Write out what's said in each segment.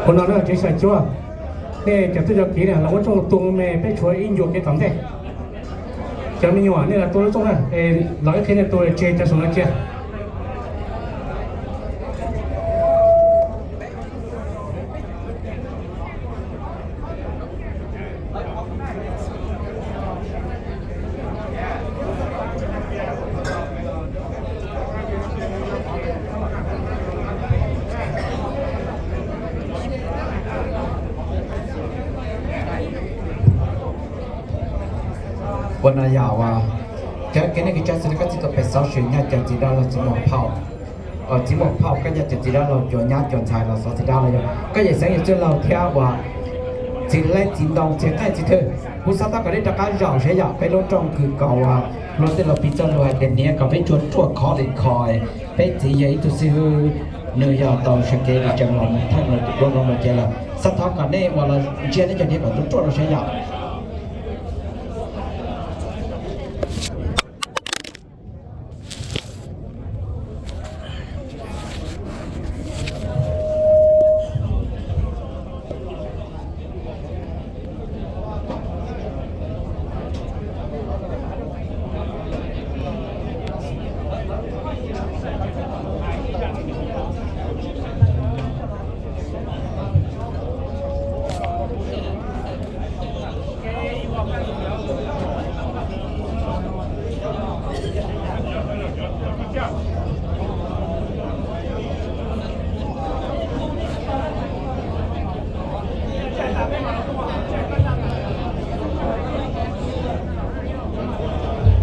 Ua no na tsev xyais cuab, nej cov tub cov kiv na los ua tsooj tua me, peb tshuav ib ncua kev tom ntej. Cov me nyuam nej los tua lub tsooj na, los ib qhib nej tua tseg cov saum no cia. Ua no yog ua, cov kev neej kev tsav xws li koj txiv tuaj pem xov xwm nyaj cov txiv dab laug txiv muam phauj, txiv muam phauj koj nyaj cov txiv dab laug cov nyab cov ntxhais los xov txiv dab laug yog koj yawm xeev yawm txwj laug thiab ua txiv leb txiv ntoo txiv qeej txiv thwj. Kuv xav thov kom nej rov qab zaum saib yom peb lub rooj kws kom ua luag tej los piv txoj lus hais tias hniav kom peb tsuag ruaj khov li kho. Peb txiv yog ib tug xib hwb, nws yog tau sawv kev li tseem los mus theej los tus dua los mus ces los xav thov kom nej ua los ntsia nej cov hniav kom ruaj ruaj rau saib yom.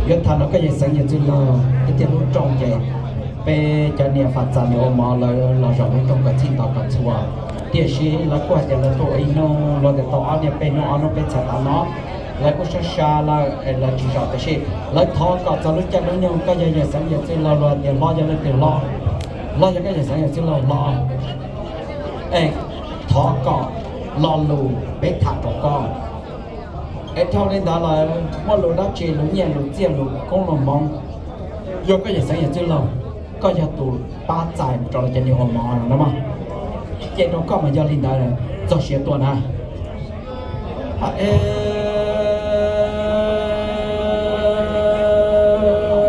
Yuav tham rau koj yawm xeev yawm txwj laug, ib tiag lub rooj ces peb cov niam fam txam niam ua mov lawv los zaum lub rooj kom txhij tos kom txhua, tiam sis lawv kuj hais tias lawv tuaj ua ib hnub luag tias tau ob niaj peb hnub ob hnub peb txhais tas no, lawv kuj sab sab lawm es lawv tsis zaum. Tiam sis lawv thov kom txog lub caij lub nyoog koj yog yawm xeev yawm txwj laug luag tias hlob yog leej twg hlob, hlob yog koj yawm xeev yawm txwj laug hlob, es thov kom lo lus peb tham rau koj. Es dhau li ntawd lawm muaj lus dab tsi lus nyiaj lus txiaj lus koob lus hmoov, yog koj yawm xeev yawm txwj laug, koj yog tus pab txais rau lawv cov niam ua mov no na mog. Ces rau koj mas yog li ntawd txog siav tuaj na.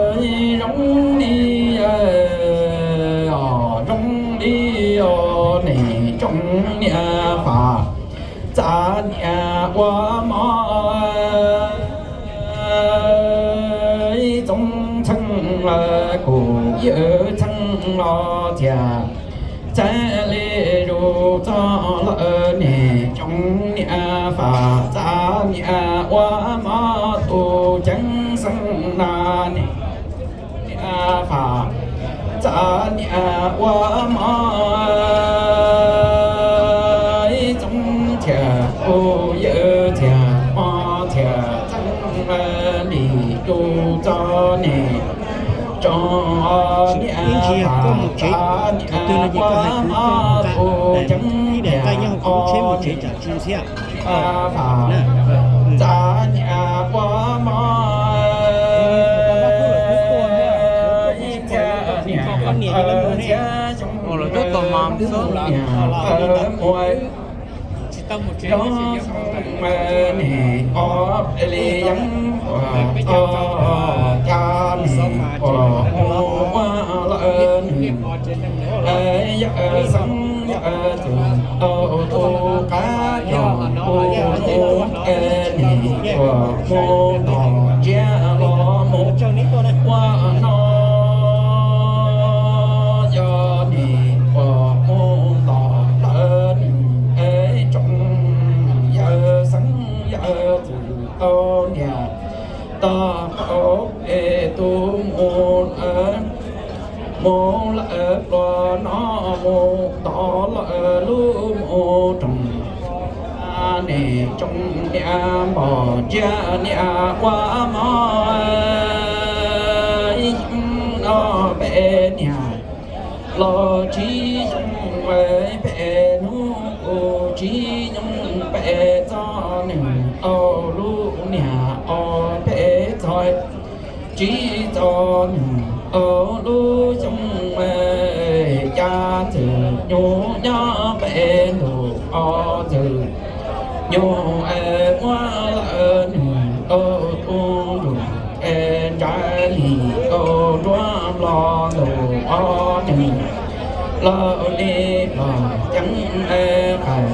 Zoo li, zoo li niam tsoom niam fam txav niam ua mov, Txoov Txheej kuv yawm txheej los txias txav li zus txog lawm niam tsoom niam fam txav niam ua mov tus ceev xeev na niam fam txav niam ua mov, Txoov Txheej kuv yawm txheej mov txhias txeev li zus txog niam tsoom niam fam txav niam ua mov tus ceev xeev os, txav niam ua mov, txhias niam txhias xyoo niam muaj, zoo xyoo niam ob peb li yeeb ua, ob cab niam ua, mus ua lawm nws, yawm xeev yawm txwj tau tus qab yog kuv mus, niam ua mus tom ntsiab los mus ua no, yog niam ua mus tom lawm nws, tsoom yawm xeev yawm txwj tau niam tau qaum peb tus mus lawm, mus lawm pluas no mus tom lawm lub mus roog, niam tsoom niam npog ntsiab niam ua mov, yeeb no peb niam los tsis yoog, peb hnub kuj tsis yoog, peb txog nws tau lub niam os, peb txog tsis txog nws tau lub xyoo, cas txwm nyuj nyob peb ntus Nyuj es muab lawm nws tau tu nrug es ntsa li tau nruab nplo ntus ob nws los li los ceeb es qais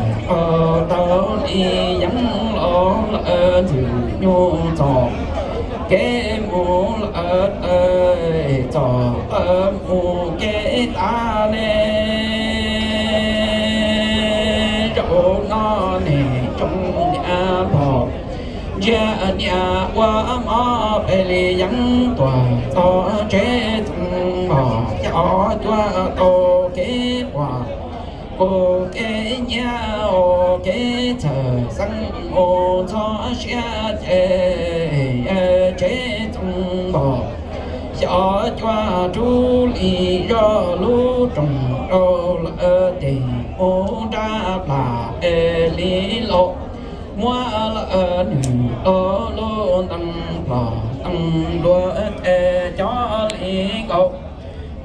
tau li yeeb los lawm ntxwg nyuj txog kev mus lawm txog mus kev tas ne. Zaum no ne tsoom niam npog ntsia niam ua mob peb li yeeb tuag txog tsev txoov npog xyov cua tau kev quas kuv kev nyiam ua kev txhawj xeeb mus txog siab ces tsev txoov npog xyov cua rub li zog lub rooj rau lawm ces mus nrab plas es li los muab lawm nws tau lub ntees plos ntees dua ces cov li nkaus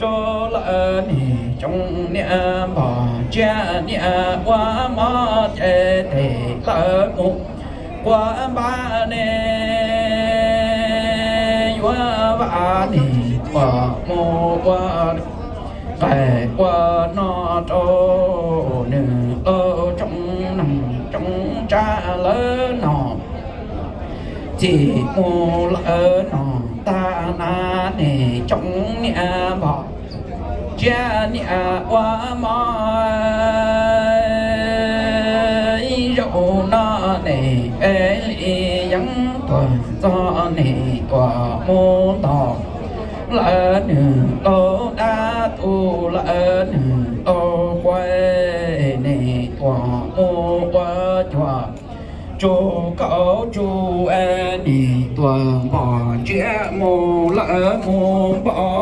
rau lawm nws tsoom niam npog ntsia niam ua mob ces tes lawm mus quas npab ne. Yuav vam ne quas mus ua qais ua no rau nws tau tsoom neeg tsoom tsav lawm no. Txij mus lawm no tag na ne tsoom niam npog ntsia niam ua mob. Zaum no ne peb li yeeb tuag txog ne tuaj mus ntog lawm nws tau dab tu lawm nws tau quaj ne tuaj mus ua cuag tsuj kaum tsuj ne tuaj npog ntsia mus lawm mus npog